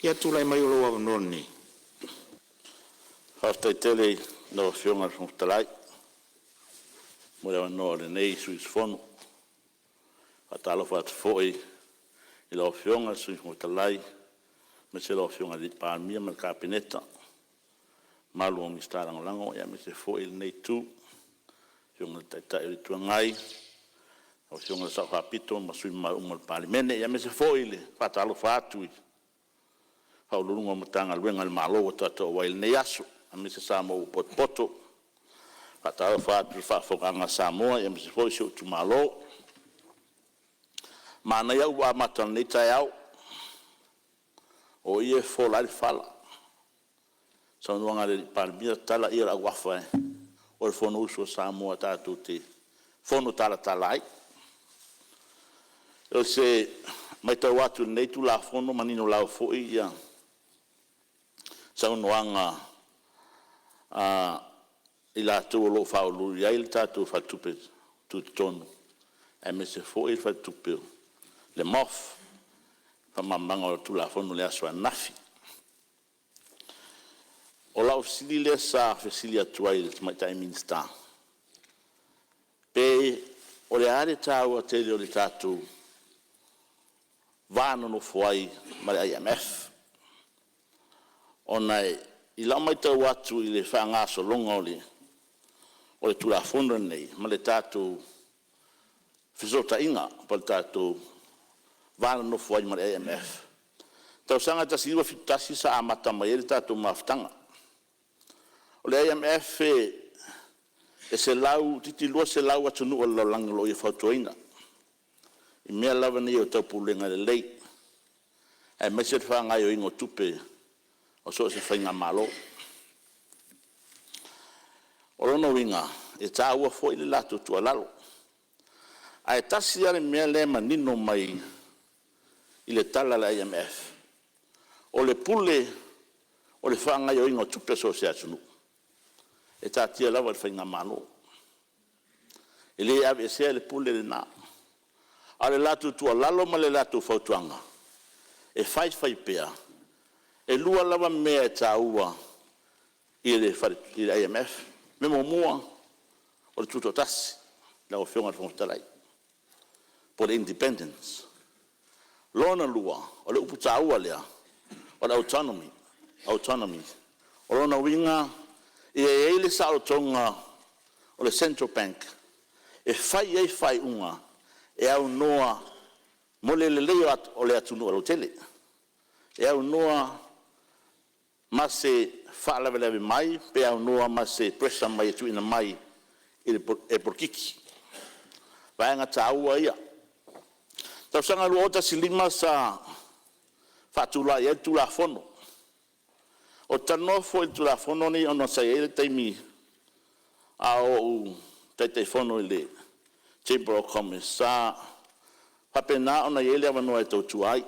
Ia tulai mai o lou avanoa lenei. Faafetai tele i lau Afioga i le Fofoga Fetalai mo le avanoa o lenei sui usufono. E faatalofa atu foi i lau Afioga i le Sui Fofoga Fetalai, aemaise lau Afioga i le Palemia ma le Kapeneta, le mamalu o Minisita Lagolago, aemaise foi lenei Itu, le Afioga i le Taitai o le Itu Agai, lau Afioga i le Sao Faapito ma sui usufono mamalu uma o le Palemene. Aemaise foi le faatalofa atu i Ofisa Sili o Pulega o Matagaluega a le Malo ua tatou auai ai i lenei aso, aemaise Samoa ua potopoto. E faatalofa atu i le faafofogaaga a Samoa aemaise foi si ou itumalo. Manaia upu amata o lenei taeao, o i e fofola ai le fala, le saunoaga a le Palemia, tatala ia o le auafa o le Fonousu a Samoa tatou te fono talatala ai. O se matau atu i lenei Tulafono, e manino lava foi saunoaga a i latou o lo o faauluulu i ai le tatou Faletupe Tutotonu, aemaise foi le Faletupe o le MOF i faamalamalamaga o le Tulafono i le aso ananafi. O lau fesili lea sa fesili atu ai i le Tamaitai Minisita, pe o le a le taua tele o le tatou va nonofo ai ma le IMF? Ona i lau matau atu i le faagasologa o le Tulafono lenei ma le tatou fesootaiga po o le tatou va nonofo ai ma le IMF, i le tausaga e 1971 sa amata mai ai le tatou mafutaga. O le IMF e 100 toeitiiti 200 atunuu o le lalolagi o lo o ia fautuaina i mea lava nei o taupulega lelei, aemaise le faagaoioiga o tupe a so o se faigamalo. O lona uiga, e taua foi le latou tuualalo. Ae tasi lava le mea lea e manino mai i le tala a le IMF, o le pule o le faagaoioiga o tupe a so o se atunuu, e taatia lava i le faigamalo. E le aveesea le pule lena. A o le latou tuualalo ma le latou fautuaga, e fai fai pea. E lua lava mea e taua i le IMF. Mea muamua, o le tutoatasi lau Afioga i le Fofoga Fetalai, po o le independence. Lona lua, o le upu taua lea, o le autonomy, autonomy. O lona uiga, ia i ai le saolotoga o le Central Bank e fai ai faaiuga e aunoa mo le lelei o le atunuu lautele, e aunoa ma se faalavelave mai pe aunoa ma se pressure mai e tuuina mai e polokiki. O vaega taua ia. O le tausaga e 2015 sa faatulai ai le Tulafono. Ou te talanoa foi i le Tulafono lenei ona sa i ai le taimi a o ou Taitaifono i le Chamber of Commerce sa faapena ona i ai le avanoa e tautua ai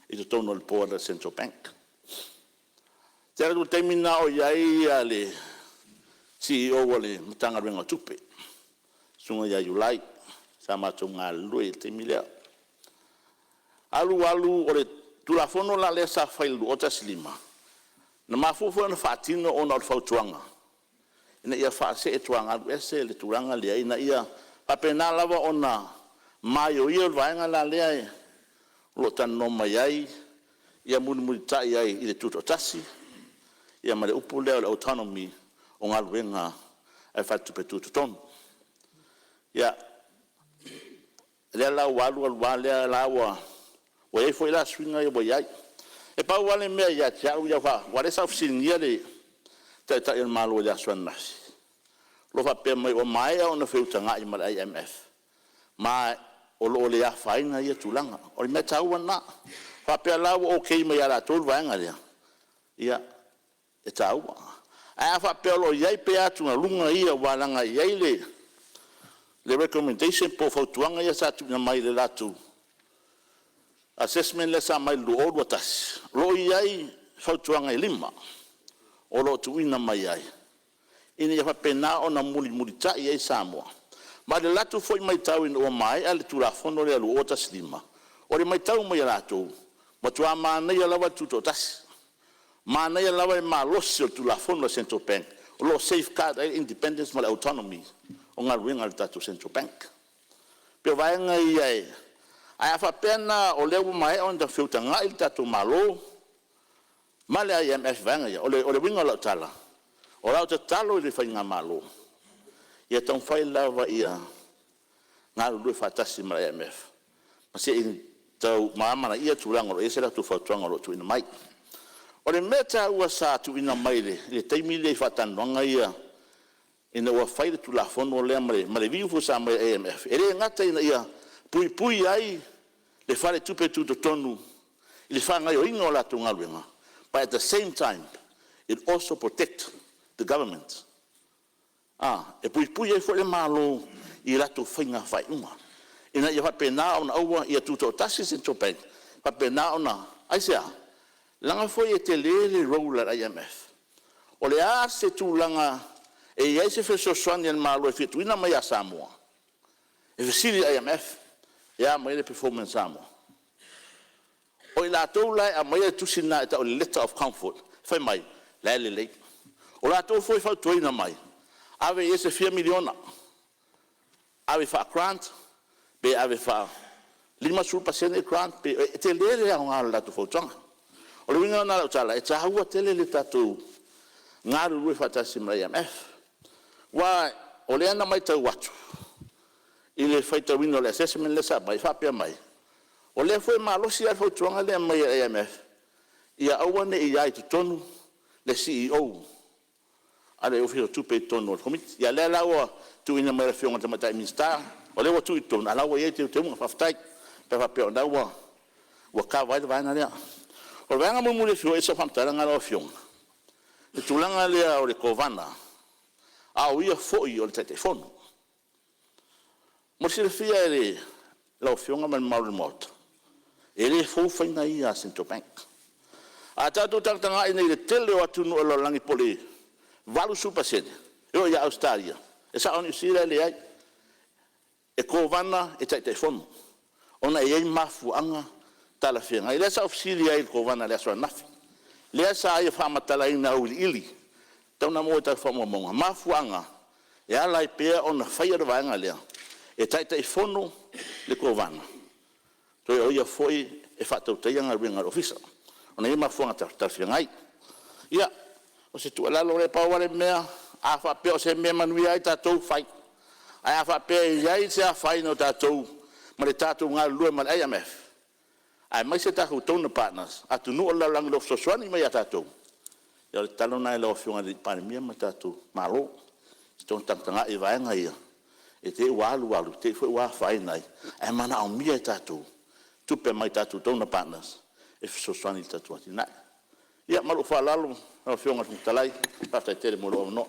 i totonu o le Board a le Central Bank. Ou te alu atu i le taimi lena o i ai le CEO a le Matagaluega o Tupe, le Susuga ia Iulai, sa matou galulue ai i le taimi lea. Alu alu, o le Tulafono la lea sa fai i le 2015, na mafua foi ona faatino ona o le fautuaga ina ia faasee ese le tulaga lea, ina ia faapena lava ona maioio le vaega la lea o lo o talanoa mai ai, ia mulimulitai ai i le Tutoatasi ia ma le upu lea o le autonomy o galuega a le Faletupe Tutotonu. Ia, lea la ua alu alu lava lea la ua i ai foi la suiga ia ua i ai. E pau lava le mea ia te au ia, aua o lea sa ou fesiligia le Taitai o le Malo i le aso ananafi, o lo o faapea mai ua maea ona feutagai ma le IMF, ma o lo o le afaina ia tulaga. O le mea taua lena. A faapea la ua okay mai ia i latou le vaega lea, ia, e taua. Ae a faapea o lo o i ai pea atugaluga ia aua leaga e i ai le recommendation po o fautuaga ia sa tuuina mai i le latou assessment lea sa aumai i le 2021, o lo o i ai fautuaga e 5 o lo o tuuina mai ai, ina ia faapena ona mulimulitai i ai Samoa. Ma i le latou foi matau ina ua maea le Tulafono lea 2015, o le matau mai a latou, Matua manaia lava le tutoatasi, manaia lava le malosi o le Tulafono a le Central Bank o lo o safeguard ai le independence ma le autonomy o galuega a le tatou Central Bank. E pei o vaega ia, ae a faapea la o lea ua maea ona feutagai le tatou Malo ma le IMF i vaega ia. O le uiga o lau tala, o lau tatalo i le faigamalo, ia taumafai lava ia galulue faatasi ma le IMF ma se i tau amanaia tulaga o lo o i ai se latou fautuaga o lo o tuuina mai. O le mea taua sa tuuina mai i le taimi lea i faatalanoaga ia ina ua fai le Tulafono lea ma le view foi sa aumai e le IMF, e le gata ina ia puipui ai le Faletupe Tutotonu i le faagaoioiga o latou galuega, but at the same time, it also protect the government. E puipui ai foi le Malo i latou faiga faaiuga, ina ia faapena ona aua ia tutoatasi le Central Bank, faapena ona… Aisea? Leaga foi e tele le role a le IMF. O le a se tulaga e i ai se fesoasoani a le Malo e fia tuuina mai ia Samoa, e fesili i le IMF, e a mai le performance a Samoa? O i latou la e aumaia le tusi lena e tau o le Letter of Comfort, fai mai o la e lelei. O latou foi e fautuaina mai, ave i ai se fia miliona, ave faa-grant pe ave faa-50% grant, e tele le aoga o le latou fautuaga. O le uiga lena o lau tala, e taua tele le tatou galulue faatasi ma le IMF. Aua o lea na matau atu i le faitauina o le assessment lea sa aumai o faapea mai, o lea foi e malosi lava le fautuaga lea e aumai e le IMF, ia aua ne i i ai i totonu le CEO a le Ofisa o Tupe i totonu o le Komiti. Ia o lea la ua tuuina mai e le Afioga i le Tamaitai Minisita, o lea ua tuu i totonu, a o la e ua i ai teuteuga. Faafetai. Pe a faapea o lena ua kava ai le vaega lea. O le vaega mulimuli e fia oo i ai sau faamatalaga lau Afioga, o le tulaga lea o le Kovana, a o ia foi o le Taitaifono. Mo le silafia e lau Afioga ma le mamalu o le Maota, e le fou faiga ia a le Central Bank. A tatou tagatagai i le tele o atunuu o le lalolagi po o le 80%, e oo ia Ausetalia, e sao Niu Sila e leai, e Kovana e Taitaifono, ona e i ai mafuaaga talafeagai. O lea sa ou fesili ai i le Kovana i le aso ananafi, lea sa ia faamatalaina auiliili, e tatau ona maua i tatou faamaumauga mafuaaga e ala ai pea ona faia le vaega lea, e Taitaifono le Kovana, toe o ia foi e faatautaia galuega a le Ofisa, ona e i ai mafuaaga talafeagai. Ia, o se tuualalo lea. Pau lava le mea, a faapea o se mea e manuia ai tatou, fai. Ae a faapea e i ai se afaina o tatou ma le tatou galulue ma le IMF, aemaise tatou donor partners, atunuu o le lalolagi o lo o fesoasoani mai ia tatou, ia o le tatalo lena i lau Afioga i le Palemia ma le tatou Malo, se i toe tagatagai i vaega ia, i te i ua alu alu te i foi ua afaina ai, ae manaomia e tatou tupe mai tatou donor partners e fesoasoani i le tatou atinae. Ia ma lou faaaloalo lau Afioga i le Fofoga Fetalai, faafetai tele mo lou avanoa.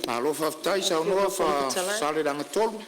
Malo faafetai Lau Afioga i Saunoa le Fofoga Fetalai. Faasaleleaga 3.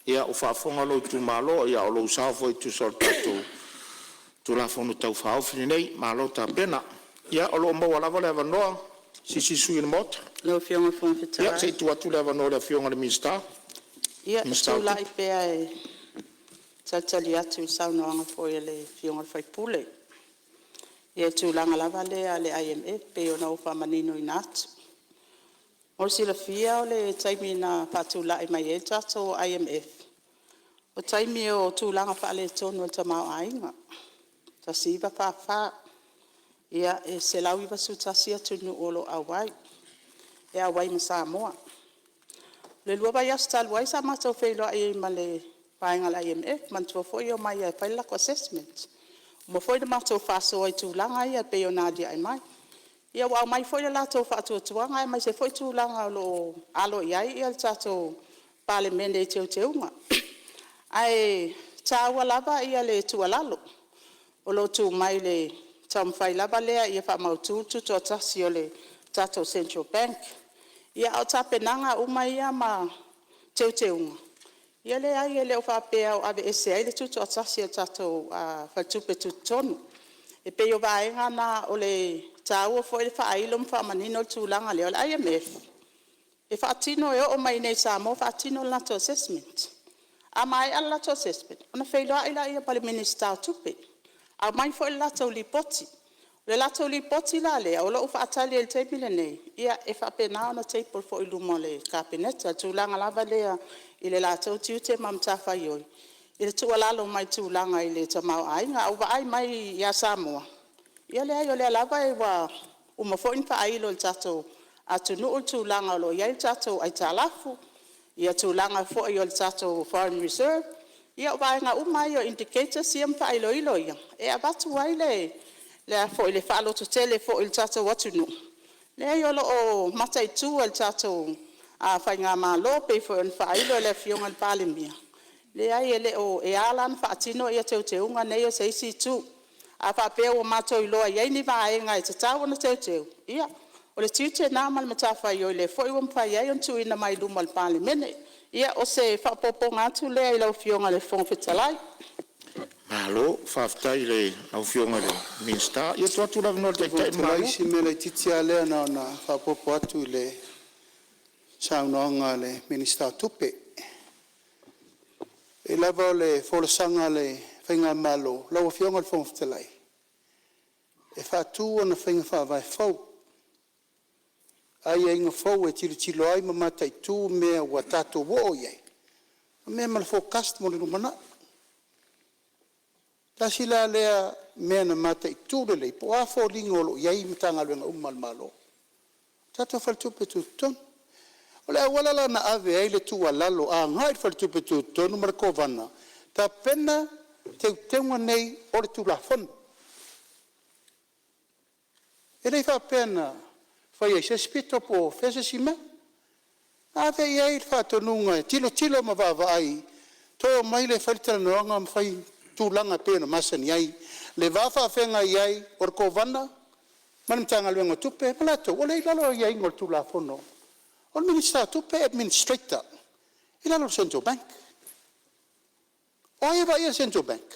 Ia, ua faafofoga lou itumalo, a o lou sao foi e tusa o le tatou Tulafono Tau Faaofi lenei. Malo tapena. Ia, o lo o maua lava le avanoa mo se isi sui usufono o le Maota. Lau Afioga i le Fofoga Ia, se Fetalai. i tuu atu le avanoa i le Afioga i le Minisita, Ia, e Minisita o tulai Tupe. pea e talitali atu i le saunoaga foi a le Afioga i le sui usufono i le tulaga lava lea a le IMF pei ona ou faamaninoina atu. Mo le silafia o le taimi na faatulai mai ai le tatou IMF, o taimi o tulaga faaletonu o le tamaoaiga 1944. E 191 atunuu o lo o auai, e auai ma Samoa. O le 2 vaiaso talu ai sa matou feiloai ai ma le vaega a le IMF. Manatua foi e omai lava e fai le latou assessment. Ua uma foi ona matou faasoa i tulaga ia pei ona aliae mai. Ia ua aumai foi le latou faatuatuaga aemaise foi tulaga o lo o alo i ai le tatou Palemene i teuteuga. Ae taua lava le tuualalo o lo o tuu mai i le taumafai lava lea ia faamautu le tutoatasi o le tatou Central Bank. Ia, a o tapenaga uma ia ma teuteuga, ia e leai e le o faapea o aveese ai le tutoatasi o le tatou Faletupe Tutotonu. E pei o vaega na o le taua foi le faailo ma faamanino le tulaga lea. O le IMF, e faatino e oo mai i inei i Samoa faatino le latou assessment. A maea le latou assessment, ona feiloai lea ma le Minisita o Tupe. Aumai foi le latou lipoti. O le latou lipoti la lea o lo o ou faatali ai i le taimi lenei e faapena ona table foi i luma o le Kapeneta, i le tulaga lava lea i le latou tiute ma matafaioi i le tuualalo mai i le tulaga i le tamaoaiga. A ua vaai mai ia Samoa, ia leai o lea lava ua uma foi ona faailo e le tatou atunuu le tulaga o lo o i ai le tatou aitalafu, ia tulaga foi o le tatou foreign reserve. Ia o vaega uma ia o indicators ia ma faailoilo ia e avatu ai le faalototele foi i le tatou atunuu, leai o lo o mataitu e le tatou faigamalo, pei foi ona faailo e le Afioga i le Palemia. Leai e le o… e ala la ona faatino teuteuga nei o se isi itu. A faapea ua matou iloa e i ai ni vaega e tatau ona teuteu, ia o le tiute lena ma le matafaioi lea foi ua mafai ai ona tuuina mai i luma o le Palemene. Ia o se faaopoopoga atu lea i lau Afioga i le Fofoga Fetalai. Malo faafetai i lau Afioga i le Minisita. Ia, tuu atu le avanoa i le Taitai o le Malo. Si mea laitiiti lava lea na ona faaopoopo atu i le saunoaga a le Minisita o Tupe. E pei lava o le folasaga a le faigamalo lau Afioga i le Fofoga Fetalai, e faatu ona faiga faavae fou, aiaiga fou e tilotilo ai ma mataitu mea ua tatou oo i ai ma le forecast mo le lumanai. Tasi la lea mea na mataitu lelei po o a foliga o lo o i ai Matagaluega uma a le Malo, tatou Faletupe Tutotonu. O le auala la na ave ai le tuualalo agai i le Faletupe Tutotonu ma le Kovana, tapena teuteuga nei o le Tulafono. E le faapea na faia i se isi pito po o fea se isi mea. Na ave i ai le faatonuga e tilotilo ma vaavaai, toe omai lea e fai le talanoaga ma fai tulaga e pei ona masani ai le va faafeagai ai o le Kovana ma le Matagaluega o Tupe ma latou o lea e i lalo o aiaiga o le Tulafono. O le Minisita o Tupe e administrator i lalo o le Central Bank. O ai e vaaia le Central Bank?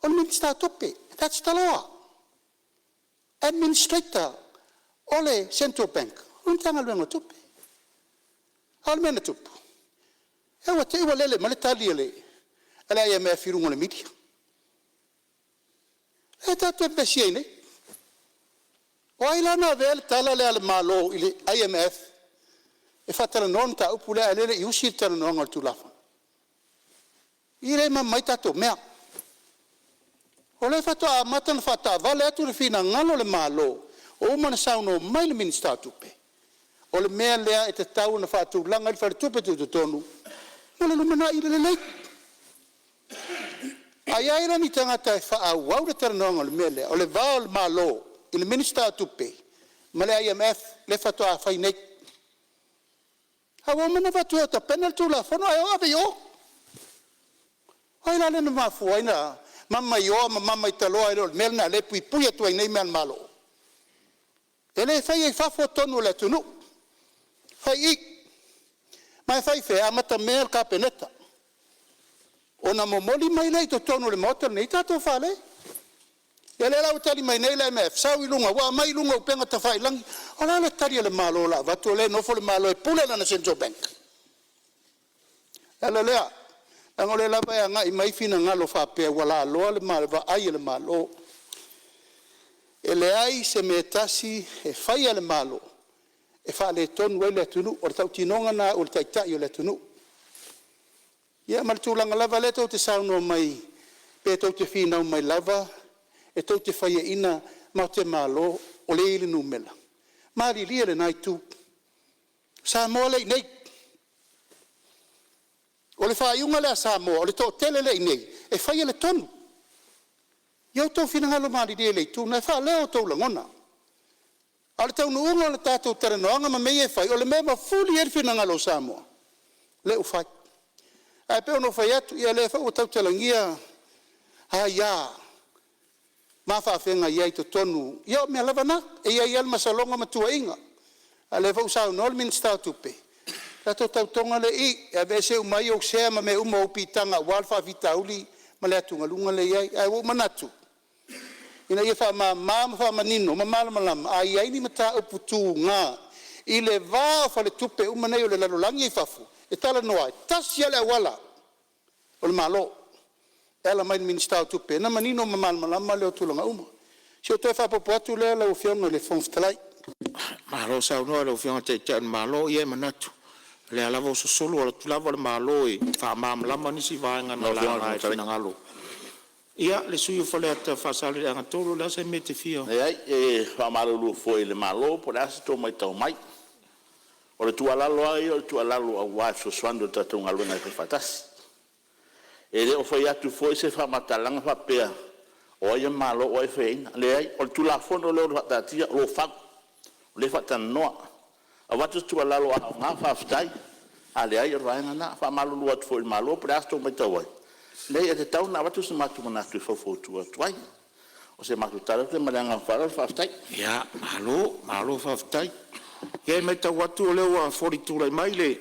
O le Minisita o Tupe. That's the law. Administrator o le Central Bank o le Matagaluega o Tupe. A o le mea na tupu, ua te i ua lele mai le tali a le IMF i luga o le media, lea tatou te vevesi ai nei. O ai la na avea le tala lea a le Malo i le IMF e faatalanoa le mataupu lea a o lea e le i usi le talanoaga o le Tulafono? I lea e mama ai tatou mea. O lea faatoa amata ona faataavale atu le finagalo o le Malo, ua uma ona saunoa mai le Minisita o Tupe, o le mea lea e tatau ona faatulaga i le Faletupe Tutotonu mo le lumanai lelei. A i ai la ni tagata e faaauau le talanoaga o le mea lea, o le va o le Malo i le Minisita o Tupe ma le IMF lea faatoa fai nei. Ae ua uma ona avatu e tapena le Tulafono ae o ave i o. O ai la lea na mafua ai ona mama i oa ma mama i taloa e le o le mea lena o lea e puipui atu ai nei mea a le Malo? E le faia i fafo tonu o le atunuu, e fai i i. Ma e fai i fea? E amatamea le Kapeneta ona momoli mai lea i totonu o le Maota lenei, tatou fale. Ia lea la ua tali mai nei le IMF, sau i luga, ua aumai i luga o upega tafailagi. O le a le tali a le Malo o le a avatu o lea e nofo le Malo e pule lana Central Bank? O le ala lea, leaga o lea lava e agai mai finagalo faapea ua laloa le vaai a le Malo. E leai se mea e tasi e faia e le Malo e faaletonu ai le atunuu. O le tautinoga lena a au o le Taitai o le atunuu. Ia ma le tulaga lava lea tou te saunoa mai pe tou te finau mai lava e tou te faiaina matou te malo o lea e i ai le numera, malilie lena itu, o Samoa lea e i inei. O le faaiuga lea a Samoa o le toatele lea e i inei e faia le tonu. Ia outou finagalo malilie i le itu lena e faaleo outou lagona. A o le taunuuga o le tatou talanoaga ma mea ia e fai, o le mea e mafuli i ai le finagalo o Samoa lea ua fai. Ae pei ona ou fai atu, ia o lea foi ua tautalagia aia ma faafeagai ai i totonu. Ia o mea lava na, e i ai lava le masaloga ma tuuaiga, a o lea foi ua saunoa le Minisita o Tupe, tatou tautoga lea e i i e aveese uma ai ou sea ma mea uma, ou piitaga aua le faafitauli ma le atugaluga lea e i ai. Ae ua ou manatu ina ia faamama ma faamanino ma malamalama, a i ai ni mataupu tuga i le va o faletupe uma nei o le lalolagi e i fafo e talanoa ai, e tasi lava le auala, o le Malo. e ala mai i le Minisita o Tupe, ona manino ma malamalama lea o tulaga uma. O si au toe faaopoopo atu lea lau Afioga i le Fofoga Fetalai. Malo saunoa i lau Afioga i le Taitai o le Malo. Ia e manatu o lea lava ua sosolo atu lava le Malo e faamalamalama nisi vaega na laga i finagalo. Ia, le sui usufono mo Faasaleleaga 3, o le a se mea e te fia… Leai, e faamalulu foi i le Malo po o le a se tou matau mai. O le tuualalo lava ia o le tuualalo aua e fesoasoani i le tatou galuega e faifaatasi. E le o fai atu foi se faamatalaga faapea o ai e malo a o ai e faiaina. Leai, o le Tulafono lea ua faataatia o lo o fau, o lea e faatalanoa. Avatu se tuualalo a aoga faafetai, a leai o le vaega lena. E faamalulu atu foi i le Malo po o le a se tou matau ai, leai e tatau ona avatu so matou manatu e faufautua atu ai. O se matou tala atu lea ma le agaga faaaloalo faafetai. Ia, malo, malo faafetai. Ia e matau atu o lea ua foli tulai mai le,